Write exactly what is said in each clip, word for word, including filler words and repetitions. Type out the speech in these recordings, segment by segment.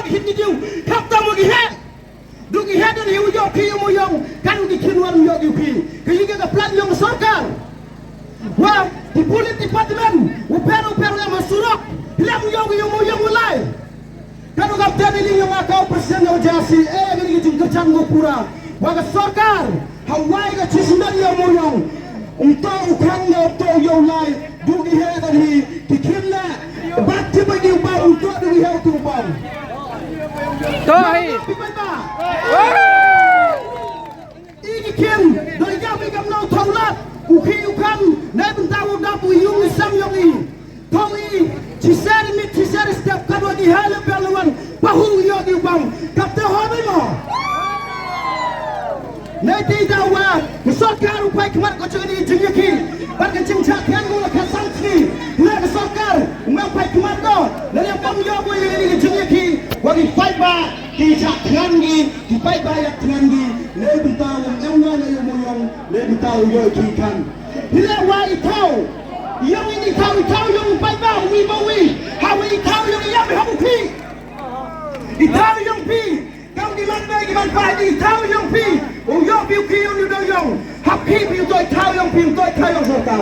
Kit ki diu, kham tam u ki he. Du ki he don hi u yoh ki u mo yong, kan u ki khin wan u yoh ki u ki. Ka yi ka plan yong sorkar. Wa, ki police department, u per u per u em ha surok. Hilem u yoh ki u mo yong u lai. Kan u kap tani li yong a ka u president u jasi, eh, ngi ki jingkyrchan u pura. Wa ka sorkar, ha wai ka chisndan yong u mo yong. Um to u khang ne um to u yoh u lai. Du ki he don hi, ki khin le. Bat ki ba ki u ba um to du ki he u tu u ba. To hi. Ki ba ba. I ki khin, doi ka mi kam nau thong lat, u khi u khang, nai bynta u dap u yung i sam yong i. Thong i, chi ser i mit, chi ser i step, ka doi i hai le pel wan, pa hu yo di u bang, kap te ho doi mo. Nai ti da wa, ka sorkar u pai khmat ko chini jingïaki, bad ka jingchak thian ko la ka sam chini, na ka sorkar, u nang pai khmat ko, na liang kam yo ko ïa ni jingïaki, wa ki pai ba, ki chak thian ki, ki pai ba yak thian ki, nai bynta wa em wa na yo mo yong, nai bynta wa yo ki kan. Hi la wa i thaw, yong i thaw, i thaw yong pai ba, wi ba wi, ha wi i thaw yong i yam ha u phi. I thaw yong phi, kam ki man ba ki man pa, i thaw yong phi, u yo phi u ki yong ni do yong, ha phi phi u to i thaw yong phi, u to i thaw yong sorkar.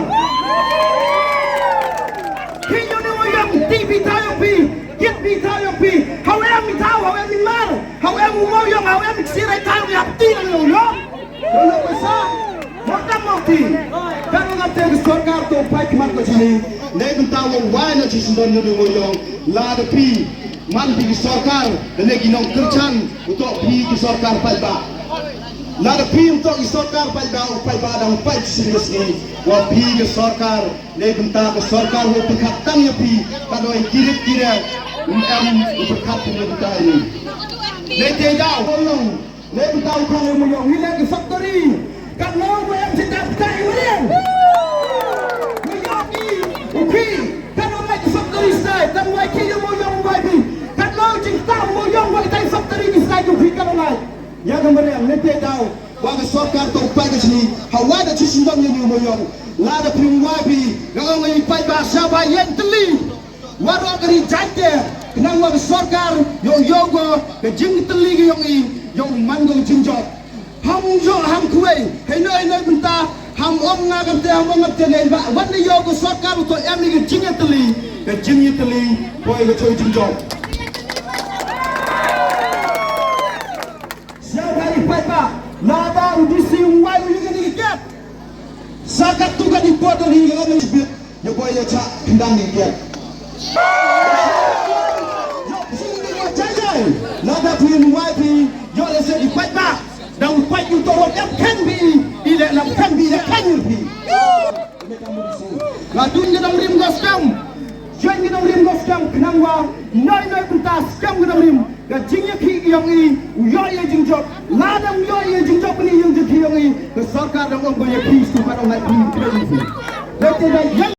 Phi yong ni u yong, ti phi thaw yong phi, kit phi thaw yong phi, ha u em i thaw, ha u em i mar, ha u em u mo yong, ha u em i ksir i thaw yong, ha phi ti yong yong. Ka long ka sa, mo tam mo ti. Ka long ka te ka sorkar to pai khmat ko chini. Nei bynta long wai na chi sindon nyu nyu yong. Lada phi, man phi ki sorkar, da ne ki nongkyrchan, u to phi ki sorkar paidbah. Lada phi u to ki sorkar paidbah, u paidbah dang pai chi sini sini. Wa phi ki sorkar, nei bynta ka sorkar u pyrkhat tang ïa phi, ka doi kirit kirit, um em u pyrkhat phi bynta ini. Nei te daw, long. Lem tau khang u muyong hi leh ki factory. Katno u em jingdap ka i meriang. Muyong i u khi. Katno lai ki factory sdai. Tang wai ki u muyong wai bi. Katno jingdap u muyong wai tai factory ki sdai u khi katno lai. Ïa ka meriang lem te dau. Wa ka sorkar to pai ka chini. Hawa da chi sindong ïa u muyong. La da phi wai bi. Nga ong i pai ba sa ba yen teli. Waroh ka ri Jaintia, khnang wa ka sorkar, ïoh ïoh ko, ka jingtylli ka yong i, ïoh man ko ka jingjop. Ham ïoh ham khwai, hei noi hei noi bynta, ham ong nga kamte, ham ong kamte, nei ba, wat ne ïoh ko sorkar, to em i ka jingtylli, ka jingtylli, poi ka choi jingjop. Siaw ka ri paidbah, lada u D C u wai u ïa kane ka kiad. Sa katto katne por da ri ka ri bit, ïa poi ïa chah khyndiat ïa kiad. Ïa phi ïa jai jai, lada phi u wai phi, ïa lehse ki paidbah, dang paid u to wat ïa khang phi, i leh lam khang phi, ïa khang phi. Nga dun ka dang rim ka skam. Join ka dang rim ka skam khnang wa. Noi noi bynta skam ka dang rim. Ka jingïakhih ka yong i. U ïoh ïa jingjop. Lada u ïoh ïa jingjop ni ïa jingïakhih yong i. Ka sorkar dang ong ba ïakhih shu ka dang ngai phi. Dei te dei ïa